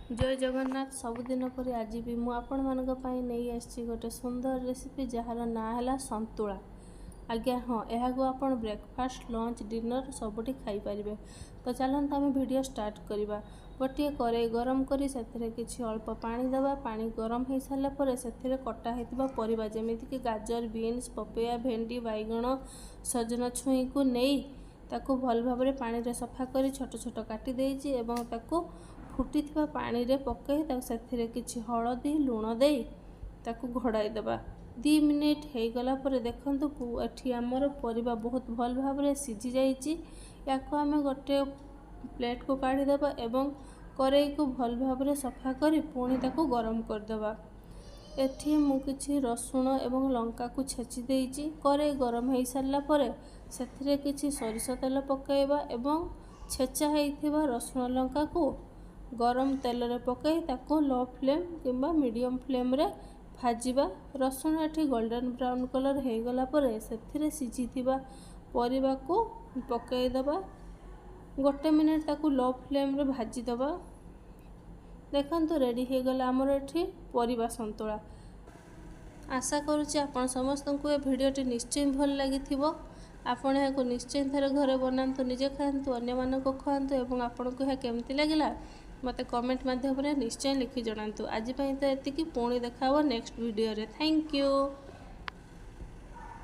ଜୟ ଜଗନ୍ନାଥ। ସବୁଦିନ ପରି ଆଜି ବି ମୁଁ ଆପଣମାନଙ୍କ ପାଇଁ ନେଇ ଆସିଛି ଗୋଟେ ସୁନ୍ଦର ରେସିପି, ଯାହାର ନାଁ ହେଲା ସନ୍ତୁଳା। ଆଜ୍ଞା ହଁ, ଏହାକୁ ଆପଣ ବ୍ରେକଫାଷ୍ଟ, ଲଞ୍ଚ, ଡିନର ସବୁଠି ଖାଇପାରିବେ। ତ ଚାଲନ୍ତୁ ଆମେ ଭିଡ଼ିଓ ଷ୍ଟାର୍ଟ କରିବା। ଗୋଟିଏ କରେଇ ଗରମ କରି ସେଥିରେ କିଛି ଅଳ୍ପ ପାଣି ଦେବା। ପାଣି ଗରମ ହୋଇସାରିଲା ପରେ ସେଥିରେ କଟା ହୋଇଥିବା ପରିବା, ଯେମିତିକି ଗାଜର, ବିନ୍ସ, ପପେୟା, ଭେଣ୍ଡି, ବାଇଗଣ, ସଜନା ଛୁଇଁକୁ ନେଇ ତାକୁ ଭଲ ଭାବରେ ପାଣିରେ ସଫା କରି ଛୋଟ ଛୋଟ କାଟି ଦେଇଛି ଏବଂ ତାକୁ ଫୁଟିଥିବା ପାଣିରେ ପକାଇ ତାକୁ ସେଥିରେ କିଛି ହଳଦୀ, ଲୁଣ ଦେଇ ତାକୁ ଘୋଡ଼ାଇ ଦେବା। 2 ମିନିଟ୍ ହେଇଗଲା ପରେ ଦେଖନ୍ତୁ, ଏଠି ଆମର ପରିବା ବହୁତ ଭଲ ଭାବରେ ସିଝି ଯାଇଛି। ୟାକୁ ଆମେ ଗୋଟେ ପ୍ଲେଟ୍କୁ କାଢ଼ିଦେବା ଏବଂ କରେଇକୁ ଭଲ ଭାବରେ ସଫା କରି ପୁଣି ତାକୁ ଗରମ କରିଦେବା। ଏଠି ମୁଁ କିଛି ରସୁଣ ଏବଂ ଲଙ୍କାକୁ ଛେଚି ଦେଇଛି। କରେଇ ଗରମ ହେଇସାରିଲା ପରେ ସେଥିରେ କିଛି ସୋରିଷ ତେଲ ପକାଇବା ଏବଂ ଛେଚା ହେଇଥିବା ରସୁଣ ଲଙ୍କାକୁ ଗରମ ତେଲରେ ପକାଇ ତାକୁ ଲୋ ଫ୍ଲେମ୍ କିମ୍ବା ମିଡ଼ିୟମ୍ ଫ୍ଲେମ୍ରେ ଭାଜିବା। ରସୁଣ ଏଠି ଗୋଲ୍ଡେନ୍ ବ୍ରାଉନ୍ କଲର୍ ହେଇଗଲା ପରେ ସେଥିରେ ସିଝିଥିବା ପରିବାକୁ ପକାଇଦେବା। ଗୋଟେ ମିନିଟ୍ ତାକୁ ଲୋ ଫ୍ଲେମ୍ରେ ଭାଜିଦେବା। ଦେଖନ୍ତୁ, ରେଡ଼ି ହେଇଗଲା ଆମର ଏଠି ପରିବା ସନ୍ତୁଳା। ଆଶା କରୁଛି ଆପଣ ସମସ୍ତଙ୍କୁ ଏ ଭିଡ଼ିଓଟି ନିଶ୍ଚୟ ଭଲ ଲାଗିଥିବ। ଆପଣ ଏହାକୁ ନିଶ୍ଚୟ ଥରେ ଘରେ ବନାନ୍ତୁ, ନିଜେ ଖାଆନ୍ତୁ, ଅନ୍ୟମାନଙ୍କୁ ଖୁଆନ୍ତୁ ଏବଂ ଆପଣଙ୍କୁ ଏହା କେମିତି ଲାଗିଲା ମୋତେ କମେଣ୍ଟ ମାଧ୍ୟମରେ ନିଶ୍ଚୟ ଲେଖି ଜଣାନ୍ତୁ। ଆଜି ପାଇଁ ତ ଏତିକି, ପୁଣି ଦେଖା ହେବ ନେକ୍ସଟ ଭିଡ଼ିଓରେ। Thank you.